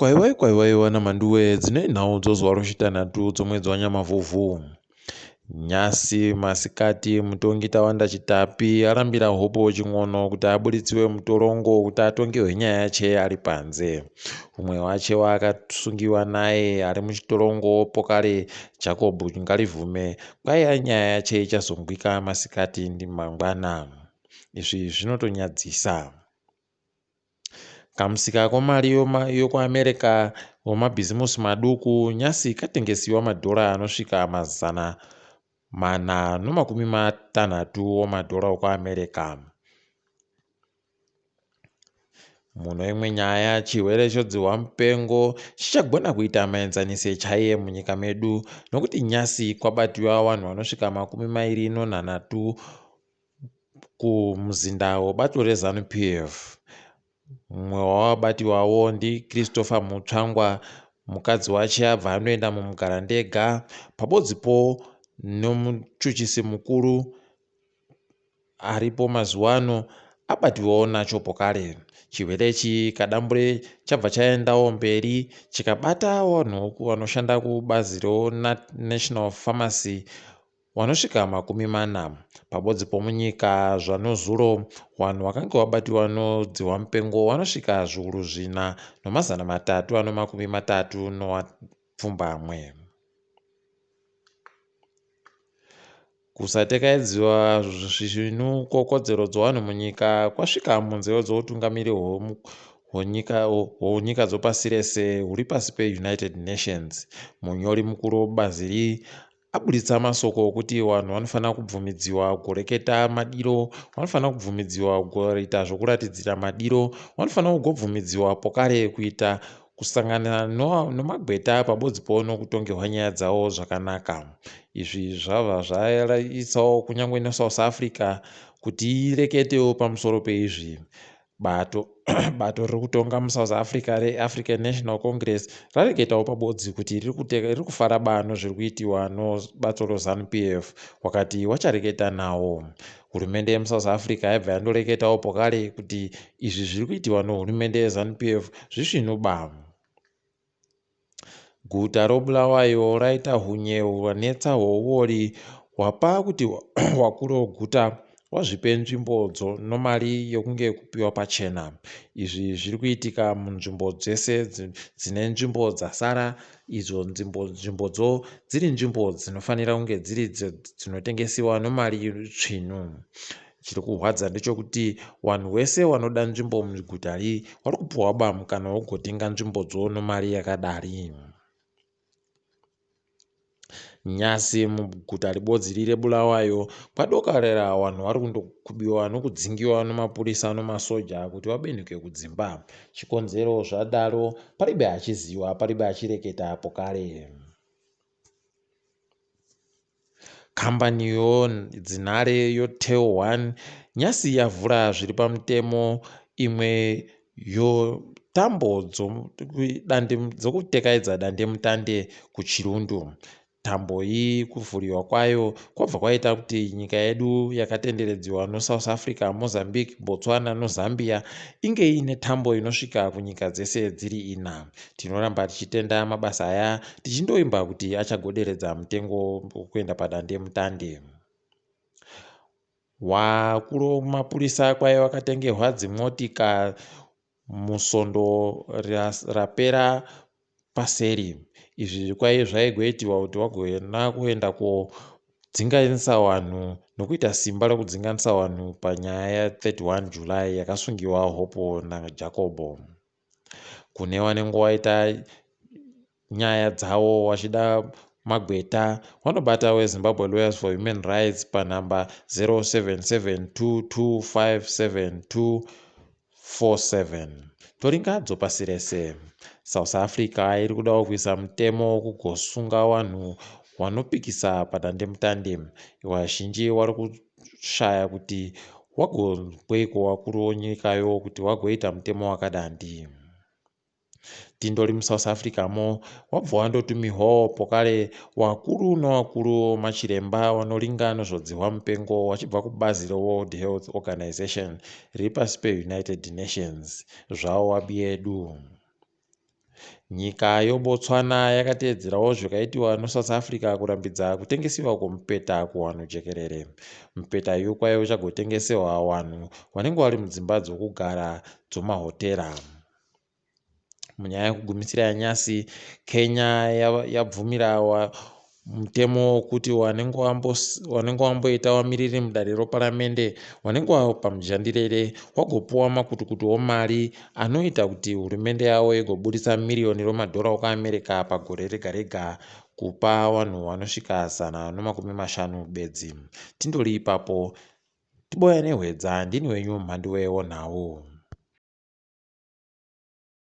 Kwaiwai kwaiwai vana Mhanduwe dzine nhau dzozuva rochitanhatu dzomwedzi waNyamavhuvhu. Nyasi masikati mutongi Tawanda Chitapi arambira Hope Chin'ono kuti aburitsiwe mutorongo kuti atongerwe nyaya yache ari panze. Umwe wache waakasungiwa naye ari muchitorongo pokare Jacob Ngarivhume kwaiya nyaya yache ichazongwika masikati mangwana. Izvi zvinotonyadzisa. Kamusika komari yokuAmerica wemabhizimusi maduku nyasi katengesiwa madhora anosvika 460 omadhora okuAmerica. Mune imwe nyaya, chirwere chodzihwa mupengo chichagona kuita maenzanise chaiye munyika medu nokuti nyasi kwabatiwa vanhu vanosvika 23 kumuzinda webato reZanu PF. Mumwe wavabatiwawo ndiChristopher Mutsvangwa, mukadzi wache abva anoenda mumugarandega pabodzipo nomuchuchisi mukuru aripo mazuva ano abatiwawo nacho pokare. Chirwere ichi kadambure chabva chaendawo mberi chikabata vanhu vanoshanda kubazi reNational Pharmacy Wanosvika 40 pabodzi pomunyika zvanozuro wanhu wakange wabatiwa nodzihwamupengo wanosvika zviuru zvina nomazana matatu anomakumi matatu nowapfumbamwe. Kusatekaidziwa zvisvinu kwokodzero dzowanhu munyika kwasvika munzeve dzoutungamiri hwenyika dzopasi rese huri pasi peUnited Nations. Munyori mukuru webazi iri aburitsa masoko okuti vanhu vanofanira kubvumidziwa kureketa madiro, vanofanira kubvumidziwa kuita zvokuratidzira madiro, vanofanira kugobvumidziwa pokare kuita kusangana nomagweta pabodzipo nokutongerwa nyaya dzavo zvakanaka. Izvi zvabva zvaisawo kunyange neSouth Africa kuti ireketewo pamusoro peizvi. Bato bato riri kutonga muSouth Africa reAfrican National Congress rareketawo pabodzi kuti riri kufara bano zviri kuitiwa nobato reZanu PF wakati wachareketa nawo. Hurumende yemuSouth Africa yaibva yandoreketawo pokare kuti izvi zviri kuitiwa nohurumende yeZanu PF zvisvinu ba. Guta roBulawayo raita hunyeu hwanetsa hwouwori hwapa kuti wakuru weguta wazvipe nzvimbo nomari yokunge kupiwa pachena. Izvi zviri kuitika munzvimbo dzese dzine nzvimbo dzasara idzo nzvimbo nzvimbodzo dziri nzvimbo dzinofanira kunge dziri dzinotengesiwa nomari tsvinu. Chiri kurwadza ndechekuti wanhu wese wanoda nzvimbo muguta ri wari kupuhwa ba mukana wekugotenga nzvimbodzo nomari yakadari. Nyasi muguta ribodzi riri reBulawayo kwadokarera wanhu wari kundokubiwa nokudzingiwa nomapurisa nomasoja kuti wabenhuke kudzimba. Chikonzero zvadaro paribe achiziwa paribe achireketa pokare. Kambani yedzinhare yoTel One nyasi yavhura zviri pamutemo imwe yotambo dzokutekaidza dandemutande kuChirundu. Tambo iyi kuvhuriwa kwayo kwabva kwaita kuti nyika yedu yakatenderedziwa noSouth Africa, Mozambique, Botswana noZambia inge iine tambo inosvika kunyika dzese dziri ina. Tinoramba tichitenda mabasa aya tichindoimba kuti achagoderedza mutengo wekuenda padandemutande. Wakuru wemapurisa kwaiva wakatengerwa dzimotika musondo rapera paseri. Izvi kwaive zvaigoitiwa kuti wagona kuenda kodzinganisa vanhu nokuita simba rekudzinganisa vanhu panyaya ya 31 July yakasungiwa Hopo naJacobo. Kune vanenge waita nyaya dzavo vachida magweta vanobata weZimbabwe Lawyers for Human Rights panhamba 0772257247. Toringadzo pasi rese. South Africa iri kudawo kuisa mutemo wekugosunga vanhu vanopikisa padandemutande. Vazhinji vari kushaya kuti wagonzweiko vakuru venyikayo kuti vagoita mutemo wakadandi. Tindori muSouth Africa mo wabva wandotumihwawo pokare wakuru nowakuru machiremba wanoringa nozvodzihwa mupengo wachibva kubazi reWorld Health Organization riri pasi peUnited Nations. Zvawo wabiyedu. Nyika yoBotswana yakateedzerawo zvakaitiwa noSouth Africa kurambidza kutengesiwa kwomupeta kuwanhu jekerere. Mupeta yu kwai uchagotengesewa wanhu wanenge wari mudzimba dzokugara dzomahotera. Munyaya yekugumisira yanyasi, Kenya yabvumira mutemo wokuti wanenge wamboita wamiriri mudare roparamende wanenge wava pamushandirere wagopuwa makutukutu omari anoita kuti hurumende yavo igoburitsa miriyoni romadhora okuAmerica pagore rega rega kupa vanhu vanosvika 150 bedzi. Tindori ipapo tiboya nehwedza ndini wenyu mhanduwe wonhau.